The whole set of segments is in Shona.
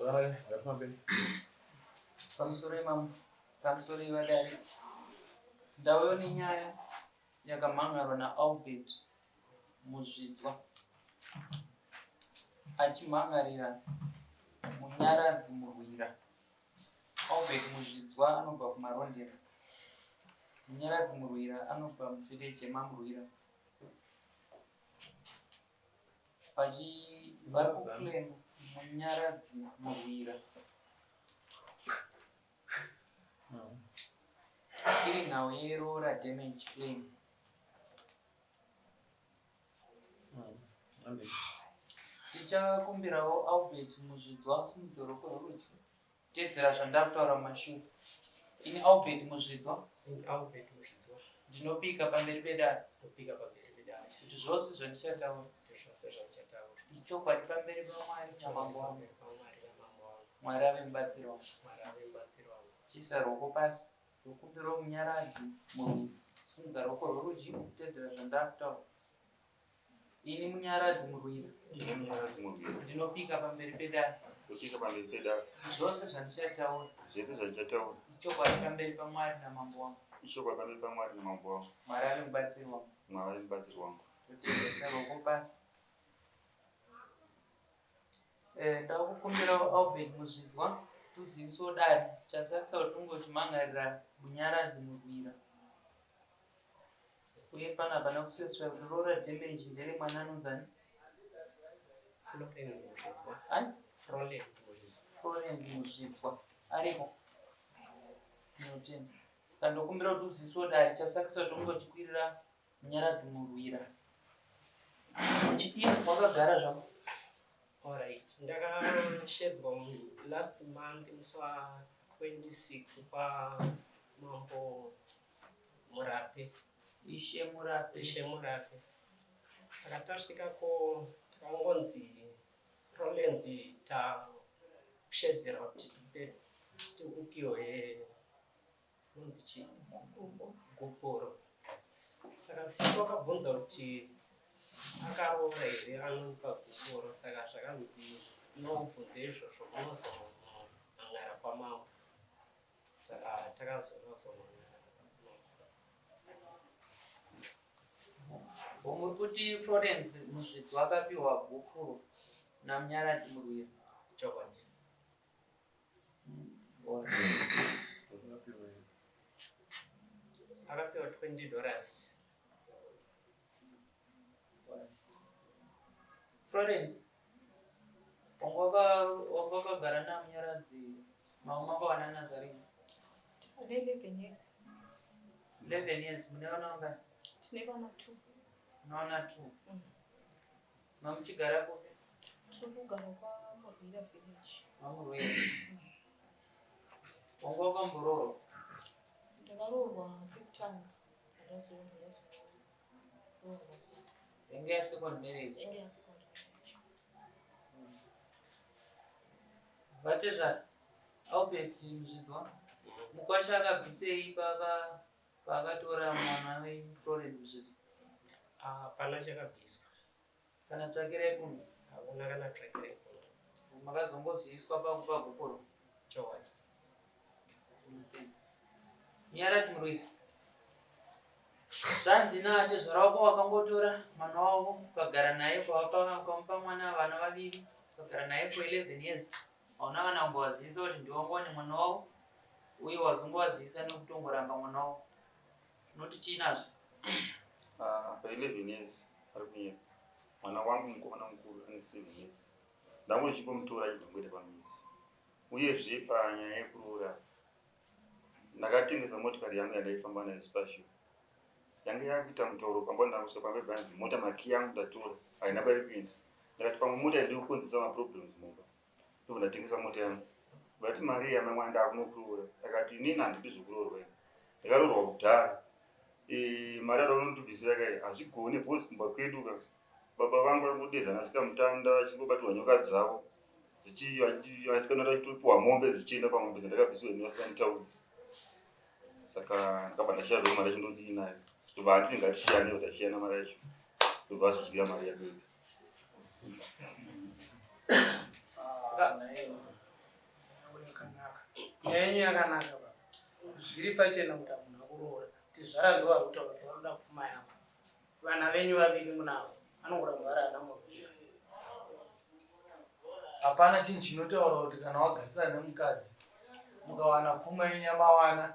Zvakanaka, ngatifambei. Pamusoro imamo, pamusoro ivadare. Ndauyo nenyaya yakamhan'arwa naAlbert Muzvidzwa achimhan'arira Munyaradzi Murwira. Albert Muzvidzwa anobva kuMarondera. Munyaradzi Murwira anobva muvillage yemaMurwira. Vachi vari kuclaim Munyaradzi Murwira. Iri nhau yeroora damage claim. Tichakumbirawo Albert Muzvidzwa simudze ruoko rwerudyi. Teedzera zvandakutaura mumashure. Ini Albert Muzvidzwa. Ini Albert Muzvidzwa. Ndinopika pamberi pedare. Ndinopika pamberi pedare. Kuti zvose zvandichataura. Kuti zvose zvandichataura. Ichokwadi pamberi paMwari namambo wangu. Pamwari namambo wangu. Mwari ave mubatsiri wangu. Mwari ave mubatsiri wangu. Chiisa ruoko pasi. Ndokumbirawo Munyaradzi Murwira. Simudza ruoko rwerudyi kutedzera zvandakutaura. Ini Munyaradzi Murwira. Ini Munyaradzi Murwira. Ndinopika pamberi pedare. Ndinopika pamberi pedare. Zvose zvandichataura. Zvese zvandichataura. Ichokwadi pamberi paMwari namambo wangu. Ichokwadi pamberi paMwari namambo wangu. Mwari ave mubatsiri wangu. Mwari ave mubatsiri wangu. Totenda ruoko pasi. Eh, ndakukumbirawo Albert Muzvidzwa tuzivisewo dare chasakisa kuti unge uchimhangarira Munyaradzi Murwira uye pano hapana kuspecify kuti roora damage ndere mwana anonzani Florence Muzvidzwa. Ani? Florence Muzvidzwa. Florence Muzvidzwa ariko ndinotenda saka ndokumbira kuti uzivisewo dare chasakisa kuti unge uchikwirira Munyaradzi Murwira. Uchidii wakagara zvako? Alright, ndakashedzwa last month musi wa 26 kwa mambo Murape. Ishe Murape. Ishe Murape. Saka tasvikako takangonzi Rolenzi tashedzerwa kuti tipe tiupiwe Unonzi chii? Gupuro. Saka sisi wakabvunza kuti akaroora here anomupa gupuro saka zvakanzi unobvunze izvozvo unozomhan'ara kwamambo. Saka takazonozomhan'ara kwamambo. Muri kuti Florence Muzvidzwa akapiwa gupuro naMunyaradzi Murwira? Chokwadi. Akapiwa 20 dollars. Florence, wanga wakagara naMunyaradzi mamwe makawanana zvarini? Tine 11 years. 11 years, mune vana vangani? Tine vana 2. Mune vana 2. Mamuchigara kupi? Tiri kugara kwaMurwira village. MaMurwira. Wanga wakamboroorwa? Ndakaroorwa pekutanga ndazoona ndazoroorwa. Yange ya second marriage. Yange ya second marriage. Vatezvara, Albert Muzvidzwa, mukwasha akabvisei paaka paakatora mwana wenyu Florence Muzvidzwa? Hapana chakabviswa. Kana tsvakirai kuno? Hakuna kana tsvakirai kuno. Makazongoziviswa pakupa gupuro? Chokwadi. Nyaradzi Murwira. Zvanzi naatezvara wako wakangotora mwana wavo ukagara naye ukamupa mwana vana vaviri ukagara naye for 11 years hauna kana kumbovazivisa kuti ndiwe wanga une mwana wavo uye wazongovazivisa nekutongoramba mwana wavo unoti chii nazvo? Ah, pa 11 years ari kunyepa mwana wangu mukomana mukuru ane 7 years ndangu ndichimbomutora achibva ngoita pamiri uyezve panyaya yekuroora ndakatengesa motikari yangu yandaifamba nayo spasio yange yakuita mutauro pamba ndangosvika pamba bvanzi mota makiyi angu ndatora haina kwairi kuenda ndakati pamwe mota ndikukonzesa maproblems mumba ndobva ndatengesa mota yangu ndati mari iya mai ndakunokuroora akati inini handidi zvekuroorwa ini ndakaroorwa kudhara e, mari yada unondibvisira kai hazvigone because kumba kwedu ka baba vangu vari kudezana sikamutanda vachingobatirwa nyoka dzavo vasikana vachitopiwa mombe dzichienda pamombe dzandakabvisirwa ini vasikanditauri saka ndakabva ndashiya zvo mari yacho ndodii nayo ndobva handiti ngatishiyane ndashiyana mari yacho ndobva azvidyira mari yake ega. Nyaya yenyu yakanaka baba. Zviri pachena kuti hamuna kuroora. Tizvara ndivo vari kutaura kuti vanoda pfuma yavo. Vana venyu vaviri munavo vanongoramba vari ana murwira. Hapana chinhu chinotaura kuti kana wagarisana nemukadzi mukawana pfuma yenyu yamawana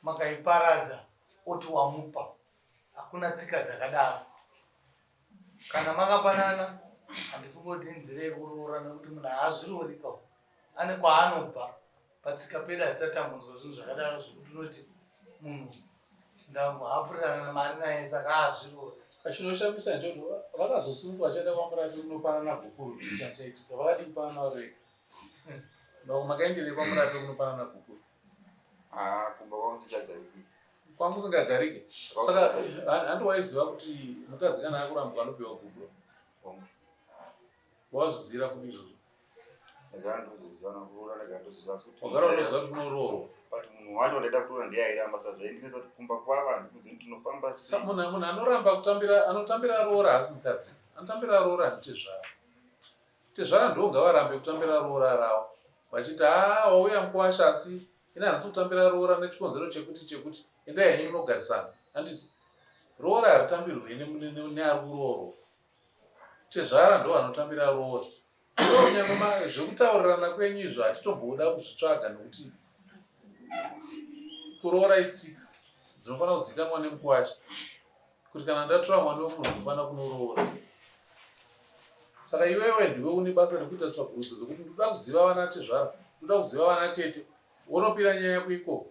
makaiparadza oti wamupa. Hakuna tsika dzakadaro. Kana makapanana handifungi kuti inzira yekuroora nekuti munhu haazviroorika ane kwaanobva. Patsika pedu hatisati tambonzwa zvinhu zvakadaro zvekuti unoti munhu ndahafurirana mari naye saka haazviroori. Chinoshamisa ndechekuti vakazosimuka vachienda kwaMurapi kunopanana gupuro chii chaitika vakadii kupanana vari vega Bako makaenderei kwaMurapi kunopanana gupuro? Ah, kumba kwangu sichagariki. Kwangu singagarike. Saka handi waiziva kuti mukadzi kana akurambwa anopiwa gupuro? Wazviziva kupi izvozvo? Ndagara ndozviziva nakuroora ndagara ndozviziva asi kuti Wagara unoziva kuti kunoroorwa. But munhu wacho wandaida kuroora ndiye airamba saka zvaindinetsa kuti kumba kwavo handikuzivi kuti tinofamba sei. Munhu munhu anoramba kutambira anotambira roora haasi mukadzi. Anotambira roora nditezvara. Tezvara ndivo ngavarambe kutambira roora ravo vachiti haa wauya mukuwasha asi ini handisi kutambira roora nechikonzero chekuti chekuti endai henyu munogarisana handiti roora haritambirwe neari kuroorwa tezvara ndo vanotambira roora kunyange zvekutaurirana kwenyu izvo hatitomboda kuzvitsvaga nekuti kuroora itsika dzinofanira kuzikanwa nemukuwasha kuti kana ndatora mwana wemunhu ndinofanira kunoroora saka iwewe ndiwe une basa rekuita tsvagurudzo dzekuti ndoda kuziva vana tezvara ndoda kuziva vana tete wonopira nyaya yako ikoko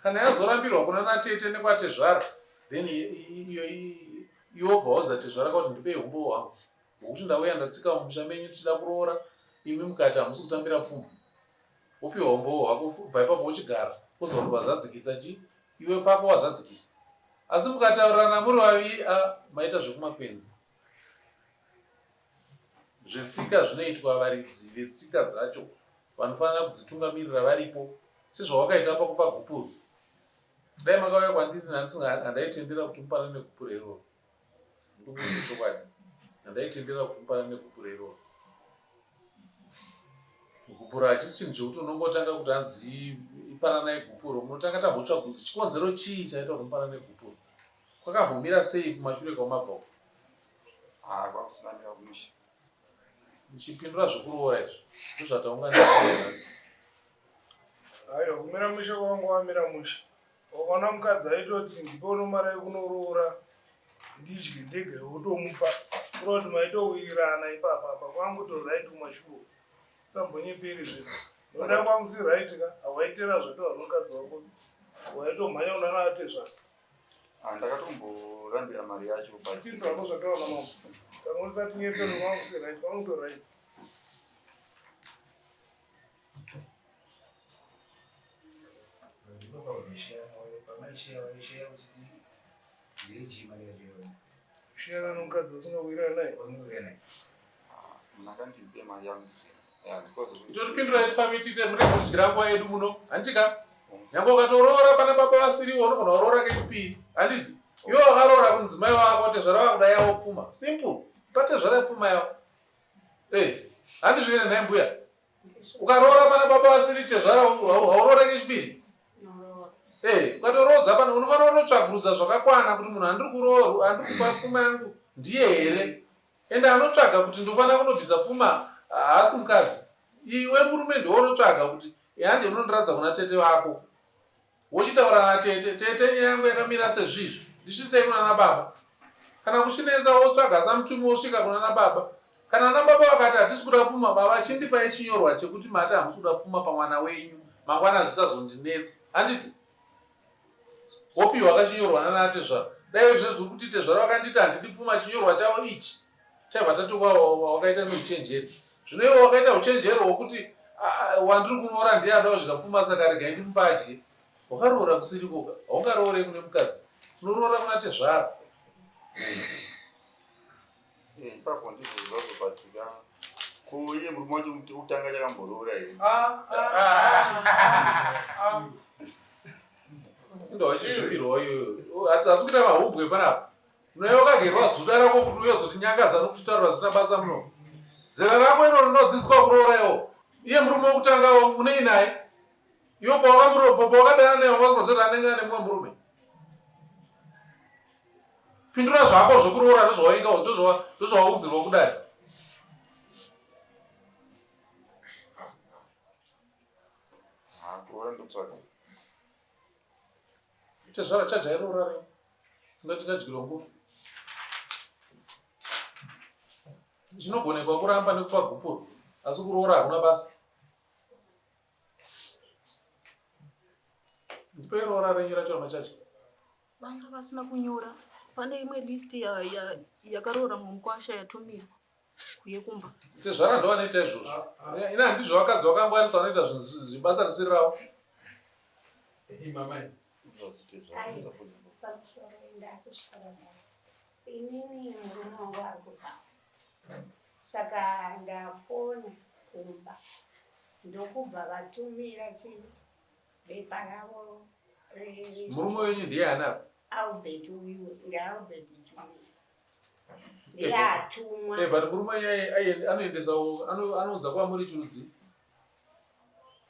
kana yazorambirwa kuna natete nekwatezvara then iyo iwe wobva waudza tezvara kwakuti ndipei humbowo hwangu hwekuti ndauya ndatsika mumusha menyu tichida kuroora imi mukati hamusi kutambira pfuma wopiwa humbowo hwako ubva ipapo wochigara woziva kuti wazadzikisa chi iwe pako wazadzikisa asi mukataurirana muri vaviri a maita zvekumakwenzi zvetsika zvinoitwa varidzi vetsika dzacho vanofanira kudzitungamirira varipo sezvawakaita pakupa gupuro Dai makauya kwandiri nandisinga handaitendera kuti mupanane gupuro iroro. Ndikuudze chokwadi. Handaitendera kuti mupanane gupuro iroro. Gupuro hachisi chinhu chekuti unongotanga kuti hanzi ipananai gupuro. Munotanga tambotsvaga kuti chikonzero chii chaita kuti mupanane gupuro. Kwakambomira sei kumashure kwamabva uko? Ah, kwakusina mira kumusha. Muchipindura zvekuroora izvi. Ndozvataunganira nhasi. Aiwa kumira mushe kwawanga wamira mushe. Wakaona mukadzi aitoti ndipe unomara yekunoroora ndidye ndega iwe wotomupa. Kureva kuti maitowirirana ipapa apa kwangu to right kumashure uko. Usambonyeperi zvinhu. Noda kwangu si right ka hawaitera zvatova nomukadzi wako. Waitomhanya unana atezvara. Ah, ndakatomborambira mari yacho but Chipindura hako zvataura namambo. Tanga usati nyeperi kwangu si right kwangu to right. Kushiyana nomukadzi wasingawirirani naye. Munhu akandipe mari yangu Yeah, because Totipindura tifambe tiite mune kudyira nguva yedu muno handiti ka nyange ukatoroora pana baba vasiriwo unogona kuroora kechipiri handiti iwe wakaroora kumudzimai wako tezvara vakuda yavo pfuma simple patezvara pfuma yavo Eh, handizvo here nhai mbuya ukaroora pana baba vasiri tezvara hauroore kechipiri Eh, ukatoroodza pana unofanira kutotsvagurudza zvakakwana kuti munhu andiri kuroorwa andiri kupa pfuma yangu ndiye here ende anotsvaga kuti ndofanira kunobvisa pfuma haasi mukadzi iwe murume ndiwe unotsvaga kuti hande unondiratidza kuna tete vako Wochitaura natete, tete nyaya yangu yakamira sezvizvi, ndisvitsei kunana baba. Kana kuchinetsa wotsvaga samutumi wosvika kunana baba. Kana ana baba vakati hatisi kuda pfuma baba chindipai chinyorwa chekuti mati hamusi kuda pfuma pamwana wenyu mangwana zvisazondinetsa. Handiti? Wopiwa kachinyorwa nana tezvara. Dai zvezvi kuti tezvara vakanditi handidi pfuma chinyorwa chavo ichi. Chaibva tatokwa wakaita neuchenjeri. Zvino iwe wakaita uchenjeri hwokuti wandiri kuroora ndiye anoda kudya pfuma saka regai ndimupe adye. Wakaroora kusiri koka. Haungaroore kune mukadzi. Unoroora kuna tezvara. Eh, ipapo ndizvo zvazvo but ka ko iye murume wacho kutanga chakamboroora here? Ah, ah, ah, ah. Ndo wachisvipirwa iyoyo. Hatisi kuita mahumbwe panapa. Unoye wakagerwa zuda rako kuti uye uzotinyangadza nokutitaurira zvisina basa muno. Zera rako iro rinodzidziswa kuroora iwo. Iye murume wekutanga unei naye? Iwe pawakadana naye wanga usingazoti anenge ane mumwe murume. Pindura zvako zvekuroora ndozvawainga ndozvawaudzirwa kudai. Kuroora ndotsvaga. Tezvara chajairora rei? Tingatingadyirwa nguva. Chinogonekwa kuramba nekupa gupuro asi kuroora hakuna basa. Ndipei roora renyu racho ramachacha. Vanga vasina kunyora. Pane imwe list yakaroora ya, ya mumukwasha yatumirwa kuye kumba. Tezvara ndo vanoita izvozvo. Ina handizvo vakadzi vakangwarisa vanoita zvibasa risiri ravo. Inini murume wangu ari kubva saka ndafona kumba ndokubva vatumira chibepa ravo. Murume wenyu ndiye ani apa? Albert uyu ndiAlbert Junior ndiye atumwa. Eh, but murume wenyu anoendesa anoudza kwamuri chirudzi?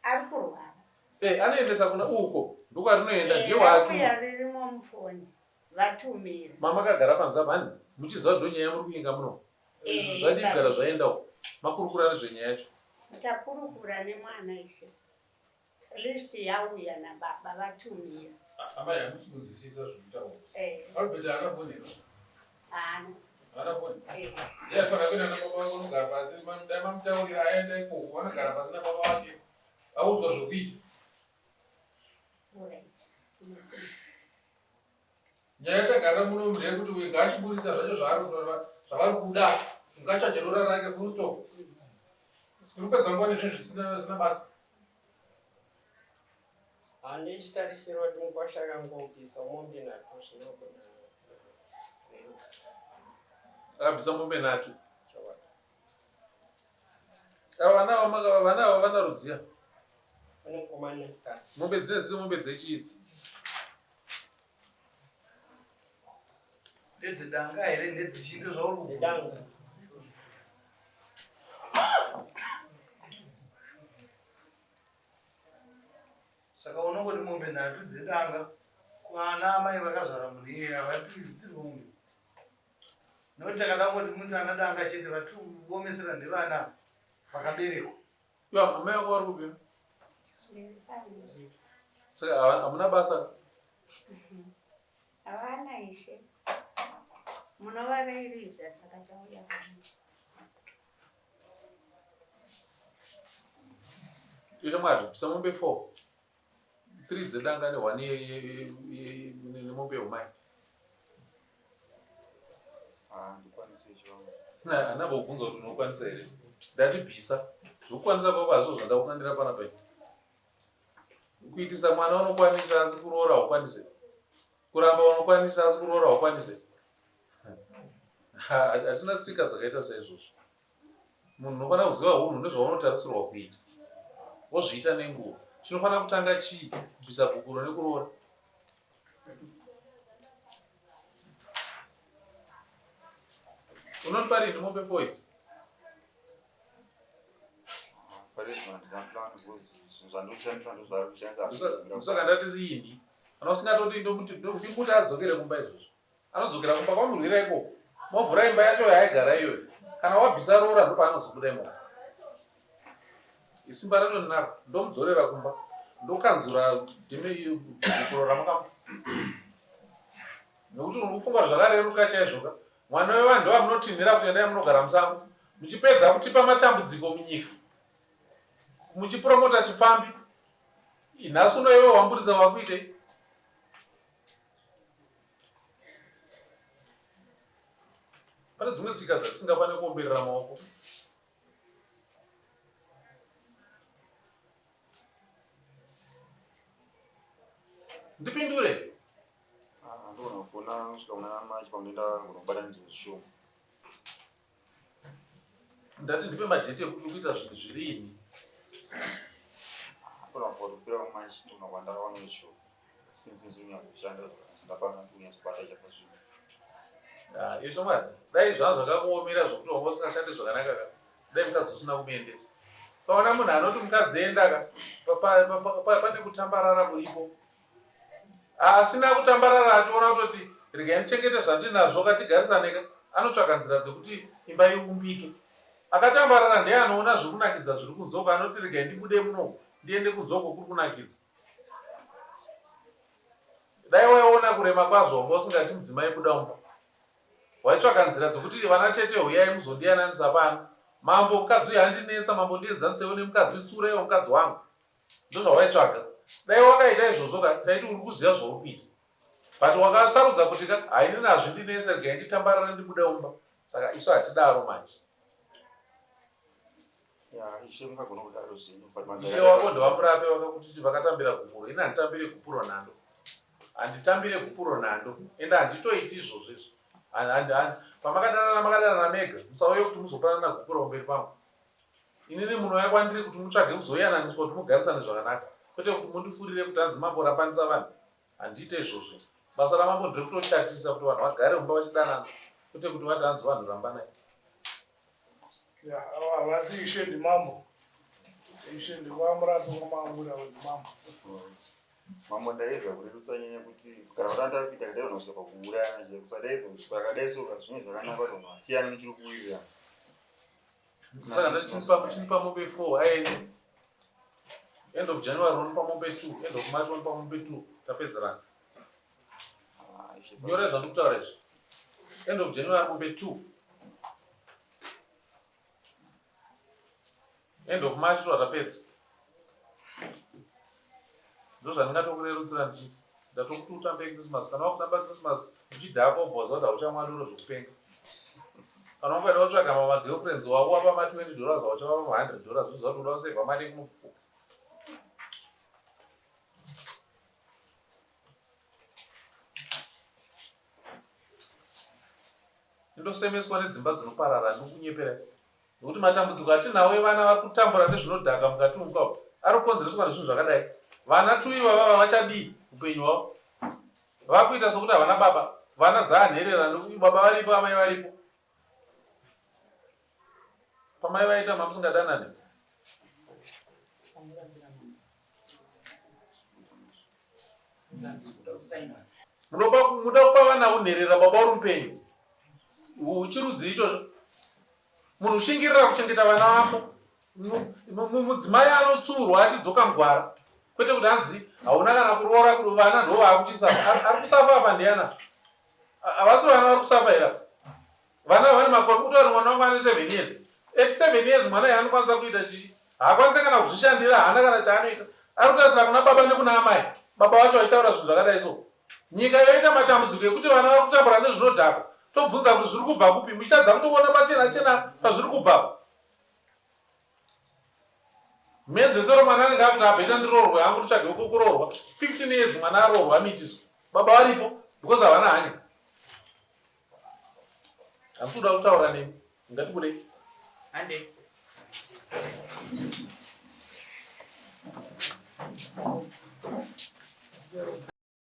Ari kurwara. Eh, anoendesa kuna uko ndokwarinoenda ndiye waatumwa. Ririmo mufoni. Vatumira. Mama kagara panze apa hani muchiziva ndonyaya yamuri kuinga muno. Eh, Zvadii kugara zvaendawo. Makurukura nezvenyaya yacho. Takurukura nemwana ishe. List yauya nababa vatumira. Amai hamusi kunzwisisa zvekutaura. Eh. Albert haana foni here? Haana. Haana foni? Eh. Iye aifanira kuenda nababa vake unogara pasi dai mamutaurira aenda ikoko vanogara pasi nababa vake audzwa zvekuita. Alright. Tinotenda. Nyaya yatagarira muno ndeyekuti uyu ngaachiburitsa zvacho zvaari zvavari kuda ngachaje rora rake full stop. Tiri kupedza nguva nezvinhu zvisina zvisina basa. Handichitarisirwa kuti mukwasha akangobvisa mombe nhatu zvinogona kureruka. Akabvisa mombe nhatu. Chokwadi. Ava vana ava maka vana ava vana rudziya. Pane mukomana nemusikana. Mombe dzine dziri mombe dzechiidzi. Ndedzedanga here ndedzechii ndozvauri kubvunza? Dzedanga. Saka unongoti mombe nhatu dzedanga kwana amai vakazvara munhu iyeye havapihwisirwe mombe. Nokuti takada kungoti muti ana danga chete vatikuomesera ndevana vakaberekwa. Ivo amai vako vari kupi? Saka hamuna basa? Havana ishe. Munovarairidza saka tauya pano. Ishe Mwari, bvisa mombe 4. 3 dzedanga ne 1 nemombe yeumai. Ah, ndikwanise chivangu. Handina kubvunza kuti unokwanisa here. Ndati bvisa. Zvokukwanisa kwako hazvo zvandakukandira panapa ipi. Kuitisa mwana unokwanisa asi kuroora haukwanise. Kuramba unokwanisa asi kuroora haukwanise. Hatina tsika dzakaita saizvozvo. Munhu unofanira kuziva hunhu nezvaunotarisirwa kuita. Wozviita nenguva. Chinofanira kutanga chii? Kubvisa gupuro nekuroora. Unonipa rini mombe four idzi? Ndosaka ndati rini. Kana usingatodi ndomuti ndikuti adzokere kumba izvozvo. Anodzokera kumba kwamurwira ikoko. Movhura imba yacho yaaigara iyoyo. Kana wabvisa roora ndopaanozobuda imomo. Isimba racho ndinaro. Ndomudzorera kumba. Ndokanzura gupuro ramakamupa. Nekuti uri kufunga zvakareruka chaizvo ka. Mwana wevanhu ndovamunotinhira kuti endai munogara musango. Muchipedza kutipa matambudziko munyika. Muchipromota chipfambi. Nhasi uno iwe wamburitsa wakuitei? Pane dzimwe tsika dzatisingafaniri kuomberera maoko. Ndipindure. Ah, ndogona kuona kusvika kuna machi pakunoenda kunobatanidzwa zvishoma. Ndati ndipe madheti ekuti uri kuita zvinhu zviriini. Ndogona kupira kumachi ndogona kuva ndakawana zvishoma. Since ndiri kushanda ndapanga kunyatsobata chapa zvinhu. Ah, izvo mwari dai zvava zvakakuomera zvokuti wanga usingashandi zvakanaka ka dai mukadzi usina kumuendesa. Ukaona munhu anoti mukadzi enda ka pane kutambarara kuripo. Asina kutambarara achiona kutoti regai ndichengete zvandinazvo katigarisane ka anotsvaga nzira dzekuti imba iumbike. Akatambarara ndiye anoona zviri kunakidza zviri kunze uko anoti regai ndibude muno ndiende kunze uko kuri kunakidza. Dai waiona kurema kwazvo wanga usingati mudzimai buda mumba. Waitsvaga nzira dzekuti vana tete huyai muzondiyananisa pano. Mambo mukadzi uyu andinetsa mambo ndienzanisewo nemukadzi uyu tsiuraiwo mukadzi wangu. Ndozvawaitsvaga. Dai wakaita izvozvo ka taiti uri kuziva zvauri kuita. But wakasarudza kuti ka hainini hazvindinetse regai nditambarare ndibude mumba. Saka isu hatidaro manje. Ishe mungagona kudaro zvenyu. Ishe wako ndewamurape vakakuti vakatambira gupuro. Ini handitambire gupuro nhando. Handitambire gupuro nhando. Ende handitoiti izvozvo izvo. Pamakadanana makadanana mega. Musauye kuti muzopanana gupuro pamberi pangu. Inini munouya kwandiri kuti mutsvage kuzoyananiswa kuti mugarisane zvakanaka. Kwete kuti mundifurire kuti hanzi mambo rambanisa vanhu. Handiite izvozvo. Basa ramambo nderekutochatisa kuti vanhu vagare mumba vachidanana. Kwete kuti vati hanzi vanhu rambanai. Ya, havasi ishe ndimambo. Ishe ndikwamurapi kwamamura ndimambo. Mambo ndaedza kurerutsa nyaya kuti kana vatanga kuita kudai vanhu kusvika pakuurayana chaiko. Sadaedza kuti pakadai so zvinenge zvakanaka kuti vanhu vasiyane muchiri kuwirirana. Saka ndati chinipa mombe 4 aende. End of January unopa mombe 2, end of March unopa mombe 2 tapedzerana. Ah, ishe Nyora zvandikutaura izvi. End of January mombe 2. End of March twatapedza. Ndozvandingatokurerutsira ndichiti ndatokuti utambe Christmas kana wakutamba Christmas uchidhakwa ubva waziva kuti hauchamwa doro zvekupenga. Kana wangaida kutsvaga mama girlfriends wako wapa ma 20 dollars wauchavapa ma 100 dollars uziva kuti uda kusevha mari yekunokupa. Ndosemeswa nedzimba dzinoparara ndikunyepera nekuti matambudziko atinawo evana vari kutambura nezvinodhaka mukati umu kawo ari kukonzereswa nezvinhu zvakadai. Vana tuyi vavava vachadii upenyu hwavo? Vakuita sokuti havana baba, vana dzaanherera nekuti baba varipo amai varipo. Pamai vaita mamusingadanane. Munoda kupa vana unherera baba uri mupenyu. Chirudzi ichocho. Munhu ushingirira kuchengeta vana vako. Mudzimai anotsurwa achidzoka mugwara. Kwete kuti hanzi hauna kana kuroora vana ndo vaakuchisafa. Ari kusafa apa ndiyana? Havasi vana vari kusafa here apa? Vana vane makore kutaura mwana wangu ane 7 years. At 7 years mwana iye anokwanisa kuita chii? Haakwanise kana kuzvishandira, haana kana chaanoita. Ari kutarisira kuna baba nekuna amai. Baba vacho vachitaura zvinhu zvakadai so. Nyika yoita matambudziko ekuti vana vari kutambura nezvinodhaka. Tobvunza kuti zviri kubva kupi? Muchitadza kutoona pachena chena pazviri kubva. Mhedzesero mwana anenge akuti abheta ndiroorwe hangu nditsvage uko kuroorwa. 15 years mwana aroorwa amitiswa. Baba varipo because havana hanya. Handisi kuda kutaura nemi. Ngatibudei. Hande.